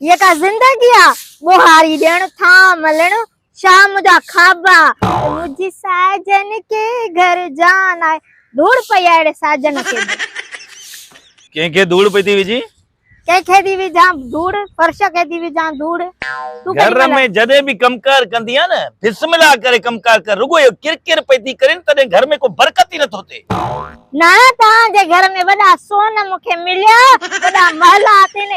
هيء ڪا زندگي آ، ٻوهاري ڏيڻ، ٿانء ملڻ، شام جا خواب آ، مجهي ساجن ڪي گهر جان آهي. ڌوڙ پئي آ اهڙي ساجن کي به. ڪنهن کي ڌوڙ پئي ٿي وجهين؟ ڪنهن کي ٿي وجهان ڌوڙ، فرش کي ٿي وجهان ڌوڙ. تون گهر ڪيڏي ۾ مهل. جڏهن به ڪم ڪار ڪندي آهيان نه، بسم الله ڪري ڪم ڪار ڪر، رڳو اهو ڪر ڪر پئي ٿي ڪرين، تڏهن گهر ۾ ڪو برڪت ئي نٿو ٿئي. نه توهان جي گهر ۾ وڏا سون مون کي مليا، وڏا محلات آهن،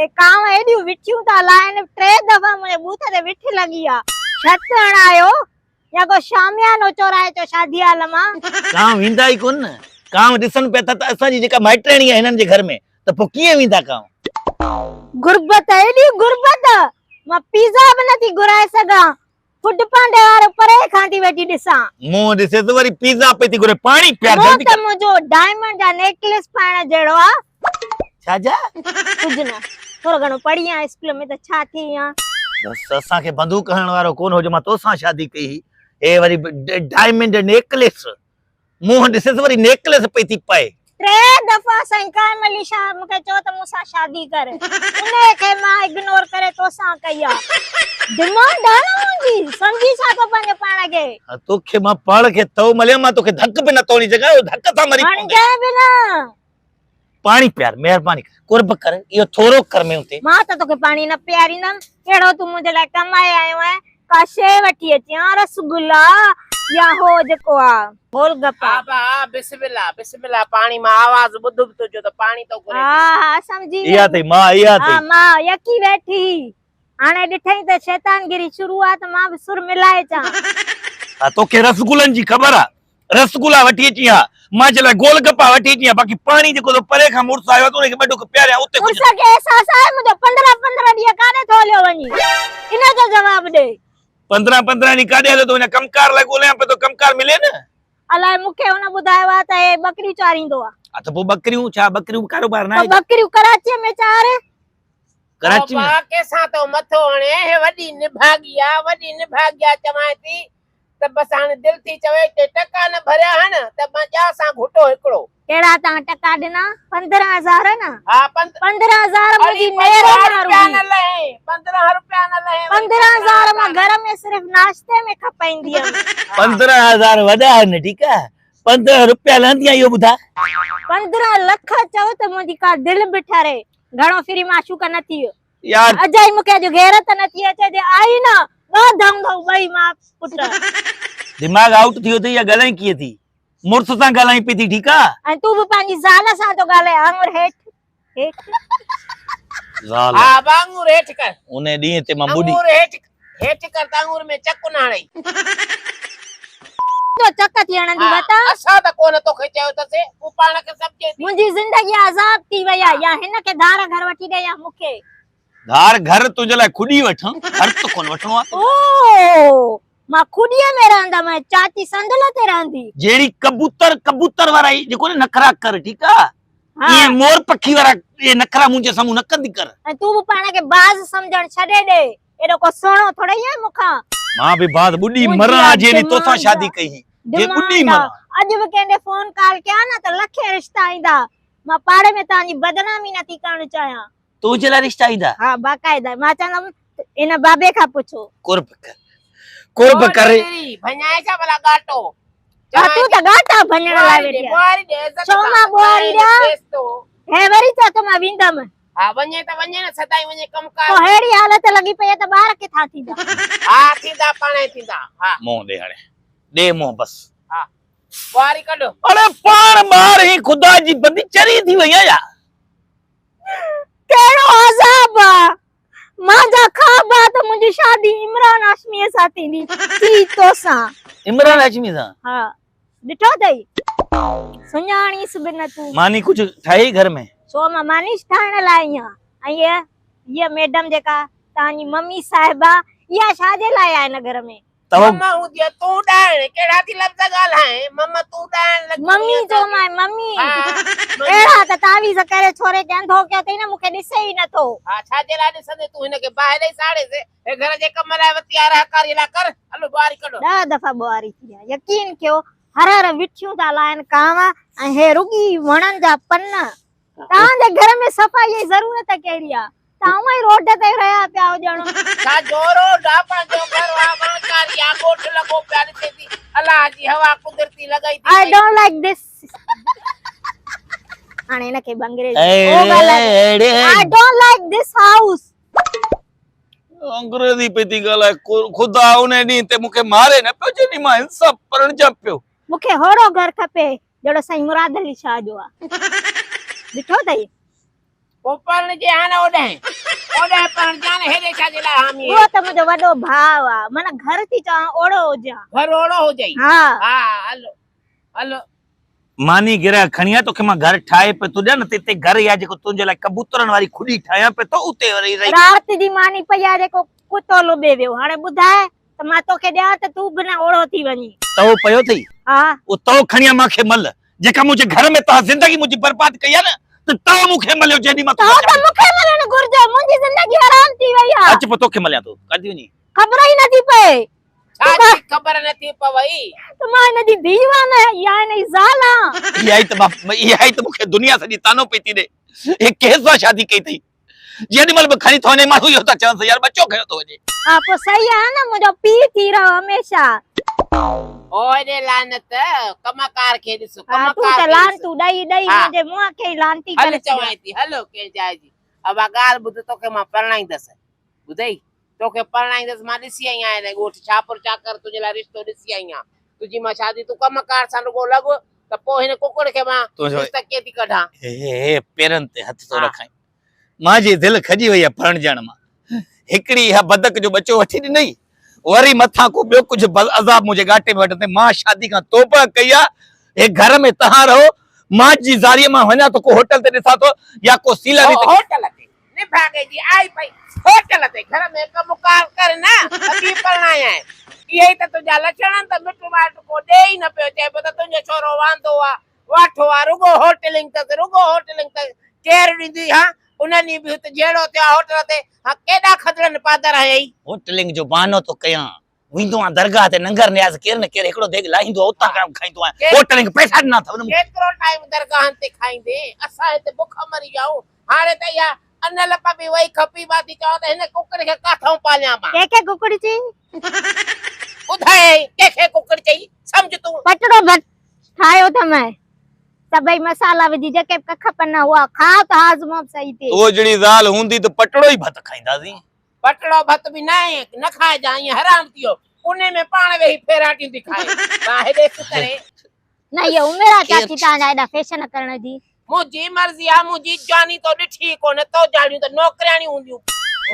اي ڪانء ايڏيون وٺيون ٿا لائن، ٽي دفعا منهنجي ٻوٿ تي وٺ لڳي آ، ڇت هڻايو يا ڪو شاميانو چورائي اچو شادي هال مان. ڪانء ويندا ئي ڪونه، ڪانء ڏسن پيا ٿا ته اسان جي جيڪا مائٽياڻي آهي هنن جي گهر ۾ ته پوء ڪيئن ويندا ڪانء. غربت ايڏي غربت، مان پيزا به نٿي گهرائي سگهان، فوڊ پانڊي وارو پري کان ٿي ويٺي ڏسان. منهن ڏسي ته وري پيزا پئي ٿي گهري، پاڻي پيار منهن جلدي ته ڪر. منهنجو ڊائمنڊ جا نيڪليس پائڻ جهڙو آ. ڇا جا؟ ڪجهه نه، ٿورو گهڻو پڙهي آن اسڪول ۾ ته ڇا ٿي آن. بس اسان کي بندوق هڻڻ وارو ڪونه هو جو مان توسان شادي ڪئي هئي. هي وري ڊائمنڊ نيڪليس. منهن ڏسيس وري نيڪليس پئي ٿي پائي. ٽي دفعا سائين قائم علي شاهه مون کي چيو ته مون سان شادي ڪر، انهيء کي مان اگنور ڪري توسان ڪئي آ. ڊمانڊ آ نه منهنجي، سمجهين ڇا ٿو پنهنجو پاڻ کي. ها توکي مان پاڻ کي تئو مليان، مان توکي ڌڪ به نه ٿو هڻي سگهان، اهو ڌڪ سان مري پوندين. هڻجانء به نه. پاڻي پيار، مهرباني ڪر، قرب ڪر، اهو ٿورو ڪر مون تي. مان ته توکي پاڻي نه پياريندم، ڪهڙو تون منهنجي لاء ڪمائي آيو آهين، ڪا شيء وٺي اچين ها، رس گلا يا هو جيڪو آ گول گپا. ها با ها بسم الله بسم الله پاڻي مان آواز ٻڌم تنهنجو ته پاڻي ٿو گهري ها ها سمجهي اها ويم. اٿئي ماء اها ها اٿئي. ماء يڪي ويٺي هئي، هاڻي ڏٺئي ته شيطان گيري شروع آ ته مان به سر ملائي اچان. ها توکي رس گلن جي خبر آ، رس گلا وٺي اچين ها، مان جي لاء گول گپا وٺي اچين ها، باقي پاڻي جيڪو تو پري کان مڙس آيو آ ته ان کي ٻه ڍڪ پياريان اتي مڙس ڪجهه. کي احساس آهي منهنجو پندرهن پندرهن ڏينهن ڪاڏي ٿو هليو وڃي، ان جو جواب ڏي. پندرهن پندرهن ڏينهن ڪاڏي هليو ٿو وڃان، ڪم ڪار لاء ڳوليان پيو ٿو ڪم ڪار ملي نه. الائي مون کي هن ٻڌايو آهي ته هي ٻڪريون چاريندو آ. ها ته پوء ٻڪريون ڇا ٻڪريون به ڪاروبار ناهي پوء ٻڪريون ڪراچيء ۾ چار. ڪراچي ۾. بابا ڪيسان ٿو مٿو هڻي، هي وڏي نڀاڳي آ، وڏي نڀاڳي آ، چوانء ٿي ته بس هاڻي دل ٿي چوي ٽي ٽڪا نه ڀريا هن ته مان ڄاسان گهٽو هڪڙو. ڪهڙا توهان ٽڪا ڏنا؟ 15 هزار نه؟ ها 15 هزار اڙي منهنجي نيري 15 مان روپيا رڳي. نه لهين، 15 روپيا نه لهين وري 15 هزار 15 مان گهر ۾ صرف ناشتي ۾ کپائيندي هيم. 15 هزار وڏا آهن ٺيڪ آ، 15 روپيا لهندي آهين اهو ٻڌاء. 15 لک چئو ته منهنجي ڪا دل به ٺري. گهڻو ڦري معشوق نه ٿي ويو. يار. اجائي مون کي اڄ غيرت نه ٿي اچي جي آئي نه ٻه ڌئون ڌئون ٻئي ماء پٽ. دماغ آئوٽ ٿي ويو اٿئي يا ڳالهائين ڪيئن ٿي؟ مڙس سان ڳالهائين پئي ٿي ٺيڪ آ. ۽ تون به پنهنجي زال سان ٿو ڳالهائين آڱر هيٺ هيٺ. زال. ها ابا آڱر هيٺ ڪر. انهي ڏينهن تي مان ٻڏي. آڱر هيٺ هيٺ ڪر ته آڱر ۾ چڪ نه هڻئي. تو چڪ ٿي هڻندي وتان. اسان ته ڪونه توکي چيو اٿسي، تون پاڻ کي سمجهين ٿي. منهنجي زندگي عذاب ٿي وئي آ، يا هن کي ڌار گهر وٺي ڏي يا مون کي. ڌار گهر تنهنجي لاء کڏي وٺان، گهر ته ڪونه وٺڻو آ توکي. او! مان کڏيء ۾ رهندم ۽ چاچي صندل تي رهندي. جهڙي ڪبوتر ڪبوتر وارا هي جيڪو نه نخرا ڪر ٺيڪ آ، ائين مور پکي وارا اهي نخرا منهنجي سامهون نه ڪندي ڪر. ۽ تون به پاڻ کي باز سمجهڻ ڇڏي ڏي. ايڏو ڪو سهڻو ٿورئي آهين مون کان. مان به باز ٻڏي مران ها جي ڏينهن توسان شادي ڪئي هئي. جي ٻڏي مران. اڄ به ڪنهن ڏي فون ڪال ڪيان نه ته لکين رشتا ايندا. مان پاڙي ۾ توهان جي بدنامي نه ٿي ڪرڻ چاهيان. تنهنجي لاء رشتا ايندا؟ ها باقاعده. مان چوندم ان بابي کان پڇو. قرب ڪر. قرب ڪر. ڀڃائي ڇا ڀلا ڳاٽو. ها تون ته ڳاٽا ڀڃڻ لاء ويٺي آهين. ڇو مان ٻوهاري ڏيان؟ هي وري چئي ٿو مان ويندم. ها وڃي ته وڃي نه سدائين وڃي ڪم ڪار. پوء ههڙي حالت لڳي پئي آهي ته ٻار ڪٿان ٿيندا. ها ٿيندا پاڻهي ٿيندا ها. منهن ڏي هاڻي ڏي منهن بس. ها ٻوهاري ڪڍ. اڙي پاڻ ٻار هين خدا جي بندي چري ٿي وئي آهيان يا. ڪهڙو عذاب آ مانجا خواب آ ته منهنجي شادي عمران هاشميء سان ٿيندي ٿي توسان. عمران هاشمي سان. ها ڏٺو اٿئي؟ سڃاڻيس به نه تون. ماني ڪجهه ٺاهي گهر ۾؟ ڇو مان ماني ٺاهڻ لاء آئي آهيان ۽ هيء هيء ميڊم جيڪا توهان جي ممي صاحبه اها ڇا جي لاء آهي هن گهر ۾؟ مما هوندي آهي تون ڏائڻ ڪهڙا ٿي لفظ ڳالهائين مما تون ڏائڻ لڳي ممي چيومانء ممي اهڙا ته تعويذ ڪري ڇوري کي انڌو ڪيو اٿئي نه مون کي ڏسي ئي نٿو. ها ڇا جي لاء ڏسندين تون هن کي باهه ڏئي ساڙيس هي گهر جي ڪم لاء وتي آهي رهڪاري لاء ڪر هلو ٻوهاري ڪڍو. ڏهه دفعا ٻوهاري ٿي آهي يقين ڪيو هر هر وٺيون ٿا لائن ڪانء ۽ هي رڳي وڻن جا پن. توهان جي گهر ۾ صفائيء جي ضرورت ڪهڙي آهي؟ توهان هونئن ئي روڊ تي رهيا پيا هجڻ. ڇا جو روڊ آ، پنهنجو گهر آ، وڻڪاري آ، ڳوٺ لڳو پيو آ، ڏسين ٿي الله جي هوا قدرتي لڳئي ٿي آء پئي. Don't like this. هاڻي هن کي به انگريزي او ڳالهائي. اڙي I don't like this house. انگريزي پئي ٿي ڳالهائي، خدا ان ڏينهن تي مون کي ماري نه پيو جنهن ڏينهن مان هن سان پرڻجان پيو. مون کي ههڙو گهر کپي جهڙو سائين مراد علي شاهه جو آ. ڏٺو اٿئي؟ پوء پرڻجي ها نه اوڏانهن، اوڏانهن پرڻجي ها نه، هيڏي ڇا جي لاء حامي اهو ته منهنجو وڏو ڀاء آ، معنيٰ گهر ٿي چوان اوڙو هجان. گهر اوڙو هجئي؟ ها. ها هل هل. ماني گرهه کڻي آ، توکي مان گهر ٺاهي پيو ٿو ڏيان نه ته هتي گهر يا جيڪو تنهنجي لاء ڪبوترن واري کڏي ٺاهيان پيو ٿو اتي وري رهي. رات جي ماني پئي آ جيڪو ڪتو لٻي ويو، هاڻي ٻڌاء ته مان توکي ڏيان ته تون به نه اوڙو ٿي وڃين. تئو پيو اٿئي؟ ها. اهو تئو کڻي آ مان کي مل، جيڪا منهنجي گهر ۾ توهان زندگي منهنجي برباد ڪئي آ نه ته تئو مون کي مليو جنهن ڏينهن مان تئو ته مون کي ملڻ گهرجي، منهنجي زندگي حرام ٿي وئي آ. اچ پوء توکي مليان ٿو. ڪاڏي ٿي وڃين؟ خبر ئي نٿي پئي. ڇا جي خبر نٿي پوي؟ ته مان هن جي ڌيء آهيان نه يا هن جي زال آهيان. اها ئي ته مان اها ئي ته مون کي دنيا سڄي طعنو پئي ٿي ڏي. هي ڪنهن سان شادي ڪئي اٿئي؟ جيڏي مهل به کڻي ٿو وڃي ماڻهو اهو ٿا چونس يار ٻچو کنيو ٿو وڃي. ها پوء صحيح آهي نه منهنجو پيء ٿي رهو هميشه. او هيڏي لعنت ڪم ڪار کي ڏس ڪم ها تون ڪار ته کي ڏس. لعنتون ڏئي ڏئي ها. منهنجي منهن کي ئي لعنتي هل ڪري ڇڏيو. چوانء ٿي هل ڪنهن جاء جي. ابا ڳالهه ٻڌ توکي مان پرڻائيندس ٻڌئي توکي پرڻائيندس مان ڏسي آئي آهيان هن ڳوٺ شاهپور چاڪر تنهنجي لاء رشتو ڏسي آئي آهيان تنهنجي مان شادي تون ڪم ڪار سان رڳو لڳ ته پوء هن ڪڪڙ کي مان تنهنجو ڏس ته ڪيئن ٿي ڪڍان. هي هي پيرن تي هٿ ٿو ها. رکائين. مانجي دل کڄي وئي آهي پرڻجڻ مان. هڪڙي اها بدڪ جو ٻچو وٺي ڏنئي، وري مٿان ڪو ٻيو ڪجهه عذاب منهنجي ڳاٽي ۾ وٺندين. مان شادي کان توبهه ڪئي آهي. هي گهر ۾ تهان رهو. مان جي زاريء مان وڃان ٿو ڪو هوٽل تي ڏسان ٿو يا ڪو سيلري تي. هوٽل تي نڀاڳي جي آئي پئي هوٽل تي گهر ۾ ڪم ڪار ڪر نه ته ٻي پرڻايانء. اهي ئي ته تنهنجا لڇڻ آهن ته مٽ مائٽ ڪو ڏي ئي نه پيو. چئبو ته تنهنجو ڇورو واندو آ. واٺو آ رڳو هوٽلنگ تس رڳو هوٽلنگ تس ڪير ڏيندي ها ان ڏينهن به هت جهيڙو ٿيو آ هوٽل تي ها ڪيڏا کدڙن پادر هنيائين. هوٽلنگ جو بهانو ٿو ڪيان ويندو آهيان درگاهه تي ننگر نياز ڪير نه ڪير هڪڙو ديڳ لاهيندو آ اتان کان کائيندو آهيان هوٽلنگ پئسا ڏنا اٿو نه مون کي. ڪيترو ٽائيم درگاهن تي کائيندين اسان هت بک مري ويا آهيون هاڻي ته اها ان لپ به وئي کپي مان ٿي چوان ته هن ڪڪڙ کي ڪاٿئون پاليان مان. ڪنهن کي ڪڪڙ چئي؟ ٻڌايائين ڪنهن کي ڪڪڙ چئي سمجهه تون. پٽڙو ڀت ٺاهيو اٿم سڀئي مصالحا وجهي جيڪي به ڪک پن هئا کاء ته هاضمو به صحيح ٿئي. تو جهڙي زال هوندي ته پٽڙو ئي ڀت کائينداسين. پٽڙو ڀت به ناهي نه کائجان ائين حرام ٿي ويو ڪني ۾ پاڻ ويهي ڦيراٽيون ٿي کائي مان هيڏي ستري. نه اها عمر آ چاچي توهان جا ايڏا فيشن ڪرڻ جي. منهنجي مرضي آ منهنجي جواني تو ڏٺي ئي ڪونه تو جهڙيون ته نوڪرياڻيون هونديون.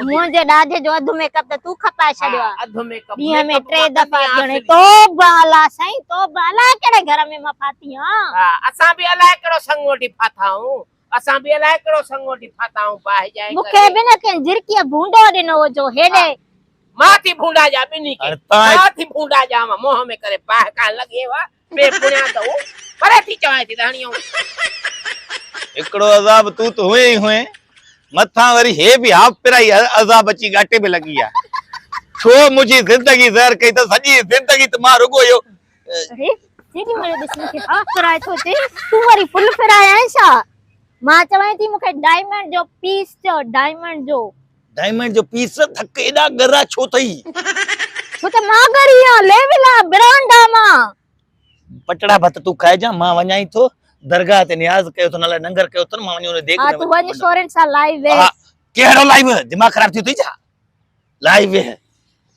منهنجي ڏاجي جو اڌ ميڪ اپ ته تون کپائي ڇڏيو آ. اڌ ميڪ اپ ڏينهن ۾ ٽي دفعا ڄڻي توبه الله سائين توبه الائي ڪهڙي گهر ۾ مان ڦاٿي هان. ها اسان به الائي ڪهڙو سڱ وٺي ڦاٿا آهون اسان به الائي ڪهڙو سڱ وٺي ڦاٿا آهون باهه ڄائي مون کي به نه ڪنهن جهرڪيء ڀونڊو ڏنو هو جو هيڏي. مان ٿي ڀونڊا ڄا ٻنهي کي مان ٿي ڀونڊا ڄاوان منهن ۾ ڪري باهه ڪانه لڳي وا بي بڻياد هو پري ٿي چوانء ٿي ته هڻي آئون. هڪڙو عذاب تون ته هئين ئي هئين، مٿان وري هي به هاف پرائي عذاب اچي ڳاٽي ۾ لڳي آ. ڇو منهنجي زندگي زهر ڪئي اٿس، سڄي زندگي ته مان رڳو اهو. اڙي جيڏي مهل ڏس مون کي هاف فرائي ٿو چئي، تون وري فل فرائي آهين ڇا؟ مان چوانء ٿي مون کي ڊائمنڊ جو پيس چئو، ڊائمنڊ جو. ڊائمنڊ جو پيس ڌڪ ايڏا ڳرا ڇو اٿئي؟ ڇو ته مان ڳري آهيان، ليول آهيان، برانڊ آهيان مان. پٽڙا ڀت تون کائجان، مان وڃان ئي ٿو، درگاهه تي نياز ڪيو اٿن، الائي ننگر ڪيو اٿن، مان وڃي ان ديڳ ۾ ها تون وڃ سورين سان لائي ويهه. ها ڪهڙو لائي ويهه، دماغ خراب ٿيو اٿئي ڇا؟ لائي ويهه.